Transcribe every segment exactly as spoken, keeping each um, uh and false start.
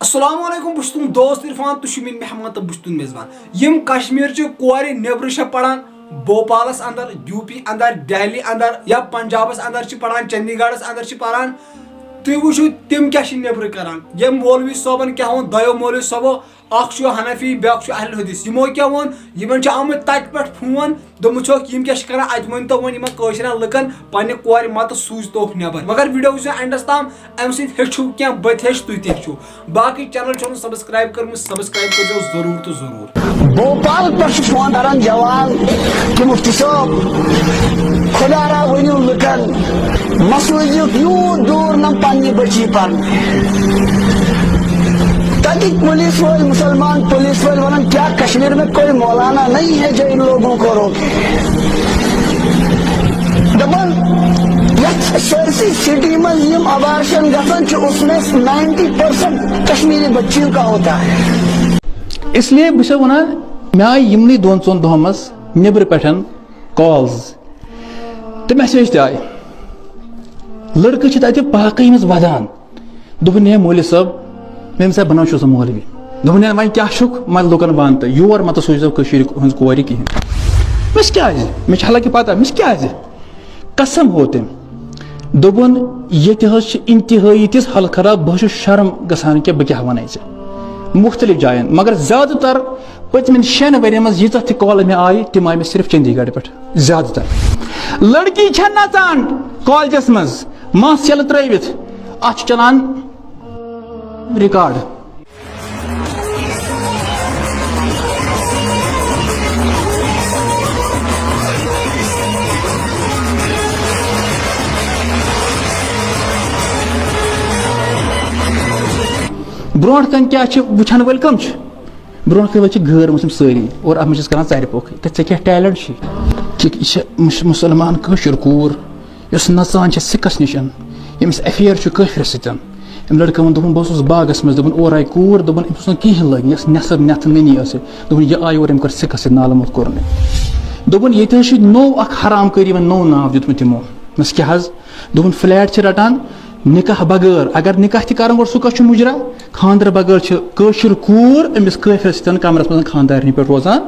السلام علیکم، بہٕ چھُس تُہُنٛد دوست عرفان، تُہۍ چھِو میٲنۍ مہمان تہٕ بہٕ چھُس تُہُنٛد میزبان۔ یِم کشمیٖر چہِ کورِ نیٚبرٕ چھےٚ پران، بھوپالس اندر، یوٗپی اندر، دہلی اندر یا پنجابس اندر چھِ پران، چندی گڑھس اندر چھِ پران، تُہۍ وٕچھِو تِم کیٛاہ چھِ نیٚبرٕ کران۔ ییٚمۍ مولوی صٲبن کیٛاہ ووٚن، دۄیو مولوی صٲبو، اکھ چھُ حنفی، بیٛاکھ چھُ اہل حدیث۔ یِمو کیٛاہ ووٚن؟ یِمن چھِ آمٕتۍ تتہِ پٮ۪ٹھ فون، دوٚپمُت چھُکھ، یِم کیٛاہ چھِ کران؟ اتہِ ؤنۍ تو وۄنۍ یِمن کٲشرٮ۪ن لُکن، پننہِ کورِ متہٕ سوٗزۍ توکھ نٮ۪بر۔ مگر ویڈیو وٕچھزیو اینڈس تام، امہِ سۭتۍ ہیٚچھِو کینٛہہ، بہٕ تہِ ہیٚچھِ، تُہۍ تہِ ہیٚچھِو۔ باقٕے چینل چھو نہٕ سبسکرائب کٔرمٕژ، سبسکرائب کٔرزیو ضروٗر تہٕ ضروٗر۔ بھوپال پٮ۪ٹھ چھُ فون کران جوان کہ مفتی صٲب، خدا را ؤنِو لُکن، مسوٗزیُک یوٗت دوٗر نہ پننہِ بچی پرنہِ۔ تتِکۍ پولیس وٲلۍ، مسلمان پولیس وٲلۍ ونان، کیا کشمیر میں کوئی مولانا نہیں ہے جو ان لوگوں کو روکے؟ دپان، یتھ سٲرسٕے سٹی منٛز یِم ابارشن گژھان چھِ، اس میں نائنٹی پرسنٹ کشمیری بچیوں کا ہوتا ہے۔ اس لیے بہٕ چھُسو ونان، مےٚ آیہِ یِمنٕے دۄن ژۄن دۄہن منٛز نیٚبرٕ پٮ۪ٹھ کالز تہٕ میسیج تہِ آیہِ۔ لڑکہٕ چھِ تتہِ باقٕے أمِس ودان۔ دوٚپُن، "ہے مولوی صٲب"، مےٚ أمِس، "ہے بہٕ نہ حظ چھُس نہٕ مولوی۔" دوٚپُن، "ہے وۄنۍ کیٛاہ چھُکھ وۄنۍ لُکن ونان تہٕ یور مہ تہٕ سوٗزیو کٔشیٖرِ ہٕنٛز کورِ کِہیٖنۍ۔" مےٚ کیٛازِ؟ مےٚ چھِ حالانکہِ پتہ، مےٚ کیٛازِ؟ قسم ہو تٔمۍ۔ دوٚپُن، "ییٚتہِ حظ چھِ انتہٲیی تِژھ حالت خراب، بہٕ حظ چھُس شرم گژھان کہِ بہٕ کیٛاہ وَنَے ژےٚ۔" مُختٔلِف جایَن، مگر زیادٕ تر پٔتمٮ۪ن شٮ۪ن ؤرین منٛز ییٖژاہ تہِ کالہٕ مےٚ آیہِ، تِم آیہِ مےٚ صرف چندی گڑھ پٮ۪ٹھ زیادٕ تر۔ لڑکی چھےٚ نژان کالجس منٛز، مَس یَلہٕ ترٲوِتھ، اَتھ چھُ چلان ریکارڈ۔ برونٛٹھ کَنہِ کیٛاہ چھِ وٕچھَن وٲلۍ، کَم چھِ؟ برونٛٹھ کَنہِ وٲلۍ چھِ غٲر مسلم سٲری، اور اَتھ منٛز چھِ أسۍ کَران ژَرِ پوٚکھٕے۔ تہٕ ژےٚ کیٛاہ talent چھُے؟ کہِ یہِ چھےٚ مُس-، مُسلمان کٲشِر کوٗر، یۄس نژان چھِ سِکَس نِش، ییٚمِس affair چھُ کٲفرِس سۭتۍ۔ أمۍ لڑکہٕ ووٚن، دوٚپُن، "بہٕ اوسُس باغس منٛز"، دوٚپُن، "اورٕ آیہِ کوٗر"، دوٚپُن، "أمۍ اوس نہٕ کِہیٖنۍ لٲگِتھ، یۄس نٮ۪صٕب نٮ۪تھٕ نٔنی ٲس یہِ"، دوٚپُن، "یہِ آیہِ اورٕ، أمۍ کوٚر سِکَس سۭتۍ نالہٕ موٚت کوٚرُن أمۍ"۔ دوٚپُن، "ییٚتہِ حظ چھُ نوٚو اکھ حرام کٲری، وۄنۍ نوٚو ناو دیُتمُت یِمو"۔ مےٚ ووٚنُس، "کیٛاہ حظ؟" دوٚپُن، "flat چھِ رٹان نِکاح بغٲر، اگر نِکاح تہِ کران گۄڈٕ، سُہ کَس چھُ مُجرا؟ خانٛدرٕ بغٲر چھِ کٲشِر کوٗر أمِس کٲفرِس سۭتۍ کمرس منٛز خانٛدارنہِ پٮ۪ٹھ روزان،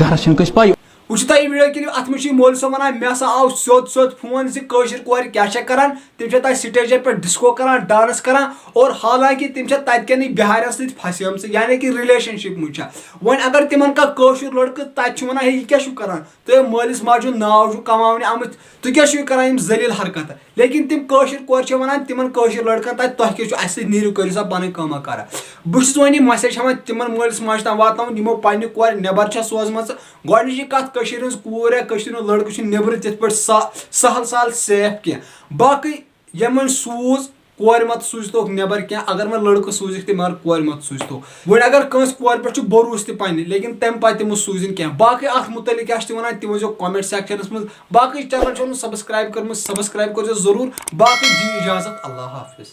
گرس چھَنہٕ کٲنٛسہِ پَیی۔" وٕچھِو تۄہہِ یہِ ویڈیو کِنۍ، اَتھ منٛز چھُ یہِ مولوی صٲب وَنان، مےٚ ہسا آو سیوٚد سیوٚد فون زِ کٲشِر کورِ کیٛاہ چھےٚ کران، تِم چھےٚ تَتہِ سٹیجَن پٮ۪ٹھ ڈسکو کران، ڈانس کران، اور حالانکہِ تِم چھےٚ تَتہِ کٮ۪نٕے بِہارٮ۪ن سۭتۍ پھسیمژٕ، یعنی کہِ relationship منٛز چھےٚ۔ وۄنۍ اگر تِمن کانٛہہ کٲشُر لڑکہٕ تَتہِ چھُ وَنان، "ہے، یہِ کیٛاہ چھُو کران؟ تُہۍ مٲلِس ماجہِ ہُنٛد ناو چھُو کماونہِ آمٕتۍ، تُہۍ کیٛاہ چھِو یہِ کران یِم ذلیل حرکتہٕ؟" لیکن تِم کٲشِر کورِ چھِ وَنان تِمن کٲشِر لڑکن تَتہِ، "تۄہہِ کیٛاہ چھُ اَسہِ سۭتۍ، نیٖرِو کٔرِو سا پَنٕنۍ کٲما کارا۔" بہٕ چھُس وۄنۍ یہِ message ہٮ۪وان تِمن مٲلِس ماجہِ تام واتناوُن، یِمو پننہِ کورِ نٮ۪بر چھےٚ سوزمژٕ۔ گۄڈٕنِچی کَتھ، کٔشیٖرِ ہٕنٛز کوٗر یا کٔشیٖرِ ہُنٛد لڑکہٕ چھُنہٕ نیٚبرٕ تِتھ پٲٹھۍ سا-، سہل سہل safe کینٛہہ۔ باقٕے یِمن سوٗز، کورِ مت سوٗزتوکھ نٮ۪بر کینٛہہ۔ اگر وۄنۍ لڑکہٕ سوٗزِکھ تہِ، مگر کورِ مت سوٗزتوکھ۔ وۄنۍ اگر کٲنٛسہِ کورِ پٮ۪ٹھ چھُ بھروسہٕ تہِ پننہِ، لیکن تمہِ پتہٕ تہِ مہ سوٗزِن کینٛہہ۔ باقٕے اتھ متعلق کیٛاہ چھِ تِم ونان، تہِ ؤنۍزیو comment sectionس منٛز۔ باقٕے channel چھو نہٕ subscribe کٔرمٕژ، subscribe کٔرزیو ضروٗر۔ باقٕے دِیِو اجازت، اللہ حافظ۔